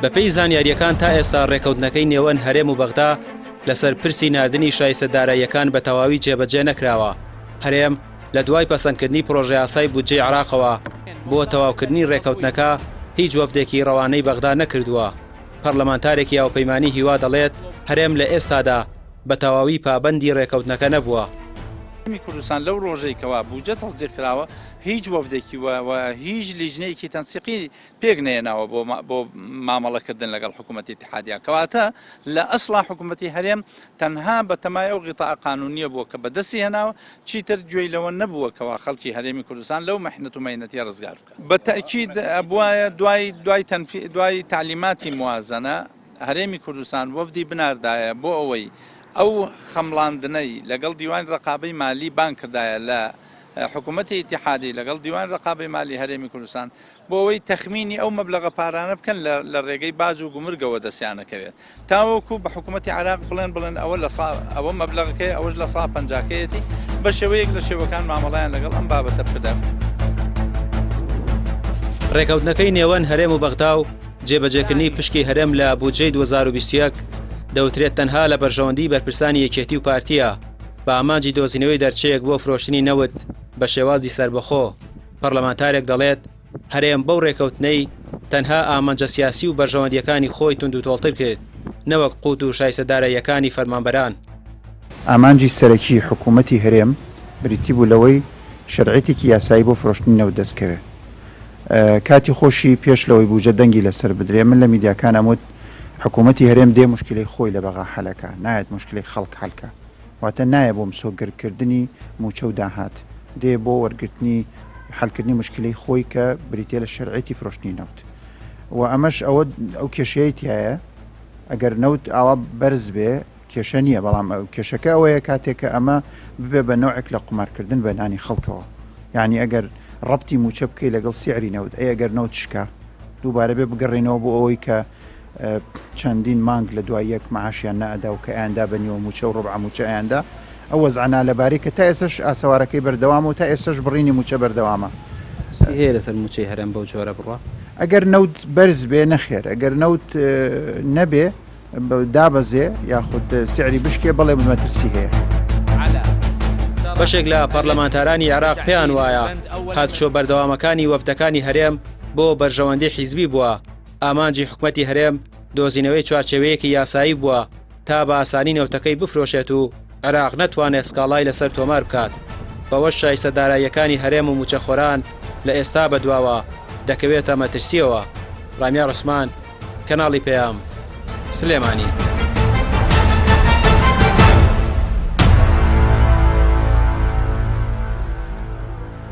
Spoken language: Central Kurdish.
بەپێی زانیارییەکان تا ئێستا ڕێکەوتنەکەی نێوەن هەرێم و بەغدا لەسەر پرسی ناردنی شایستە داراییەکان بە تەواوی جێبەجێ نەکراوە. هەرێم لە دوای پەسەندکردنی پڕۆژەیاسای بودجەی عێراقەوە بۆ تەواوکردنی ڕێکەوتنەکە هیچ وەفدێکی ڕەوانەی بەغدا نەکردووە. پەرلەمانتارێکی هاوپەیمانی هیوا دەڵێت، هەرێم لە ئێستادا بە تەواوی پابەندی ڕێکەوتنەکە نەبووە. هەرێمی کوردستان لەو ڕۆژەی کەوا بودجە تەسدیق کراوە هیچ وەفدێکی و هیچ لیژنەیەکی تەنسیقی پێک نەهێناوە بۆ بۆ مامەڵەکردن لەگەڵ حکوومەتی ئیتحادیا کەواتە لە ئەسڵا حکوومەتی هەرێم تەنها بە تەمای ئەو غیتاء قانونیە بووە کە بەدەستی هێناوە چیتر گوێی لەوە نەبووە کەوا خەڵکی هەرێمی کوردستان لەو مەحنەت و مەینەتیە ڕزگار بکات. بە تەئکید ئەبوایە دوای دوای تەنفی دوای تەعلیماتی موازەنە هەرێمی کوردستان وەفدی بناردایە بۆ ئەوەی ئەو خەمڵاندنەی لەگەڵ دیوانی ڕەقابەی مالی بانگ کردایە لە حکوومەتی ئیتیحادی لەگەڵ دیوانی ڕەقابەی مالی هەرێمی کوردستان بۆ ئەوەی تەخمینی ئەو مەبلەغە پارانە بکەن لە ڕێگەی باج و گومرگەوە دەستیانەکەوێت تاوەکو بە حکوومەتی عراق بڵێن بڵێن ئەوە لە ئەوە مەبلەغەکەی ئەوەش لە سا پەنجاکەیەتی بە شێوەیەک لە شێوەکان مامەڵیان لەگەڵ ئەم بابەتە بکەدا. ڕێکەوتنەکەی نێوان هەرێم و بەغدا و جێبەجێکردنی پشکی هەرێم لە بودجەی 2021 دەوترێت تەنها لە بەرژەوەندی بەرپرسانی یەکێتی و پارتیە بە ئامانجی دۆزینەوەی دەرچەیەک بۆ فرۆشتنی نەوت بە شێوازی سەربەخۆ. پەرلەمانتارێک دەڵێت، هەرێم بەو رێکەوتنەی تەنها ئامانجە سیاسی و بەرژەوەندییەکانی خۆی توندوتۆڵتر کرد، نەوەک قوت و شایستە داراییەکانی فەرمانبەران. ئامانجی سەرەکی حکوومەتی هەرێم بریتی بوو لەوەی شەرعیەتێکی یاسایی بۆ فرۆشتنی نەوت دەست کەوێ. کاتی خۆشی پێش لەوەی بوجە دەنگی لەسەر بدرێ من لە میدیاکان ئەموت حکوومەتی هەرێم دێ موشکیلەی خۆی لە بەغا حەل ئەکا نایەت موشکیلەی خەڵک حەل کا. واتە نایە بۆ مسۆگەرکردنی مووچە و داهات، دێ بۆ وەرگرتنی حەلکردنی موشکیلەی خۆی کە بریتیە لە شەرعیەتی فرۆشتنی نەوت و ئەمەش ئەوە ئەو کێشەیەی تیایە ئەگەر نەوت ئاوا بەرز بێ کێشە نییە بەڵام کێشەکە ئەوەیە کاتێک کە ئەمە ببێ بە نەوعێک لە قومارکردن بە نانی خەڵکەوە یعنی ئەگەر ڕەبتی مووچە بکەی لەگەڵ سعری نەوت ئەی ئەگەر نەوت شکا دووبارە بێ بگەڕێینەوە بۆ ئەوەی کە چەندین مانگ لە دوای یەک معاشیان نەئەدا و کە ئەیاندا بە نیوە مووچە و ڕوبعە مووچە ئەیاندا، ئەو وەزعە نالەبارەی کە تا ئێستەش ئاسەوارەکەی بەردەوامە و تا ئێستەش بڕینی مووچە بەردەوامە. مەترسی هەیە لەسەر مووچەی هەرێم بەو جۆرە بڕوا؟ ئەگەر نەوت بەرز بێ نەخێر، ئەگەر نەوت نەبێ دابەزێ یاخود سعری بشکێ بەڵێ مەترسی هەیە. بەشێک لە پەرلەمانتارانی عێراق پێیان وایە هاتوچۆ بەردەوامەکانی وەفدەکانی هەرێم بۆ بەرژەوەندی حیزبی بووە، ئامانجی حکومەتی هەرێم دۆزینەوەی چوارچێوەیەکی یاسایی بووە تا بە ئاسانی نەوتەکەی بفرۆشێت و عێراق نەتوانێت سکاڵای لەسەر تۆمار بکات، بەوەش شایستە داراییەکانی هەرێم و مووچەخۆران لە ئێستا بەدواوە دەکەوێتە مەترسییەوە. ڕامیار عوسمان، کەناڵی پەیام، سلێمانی.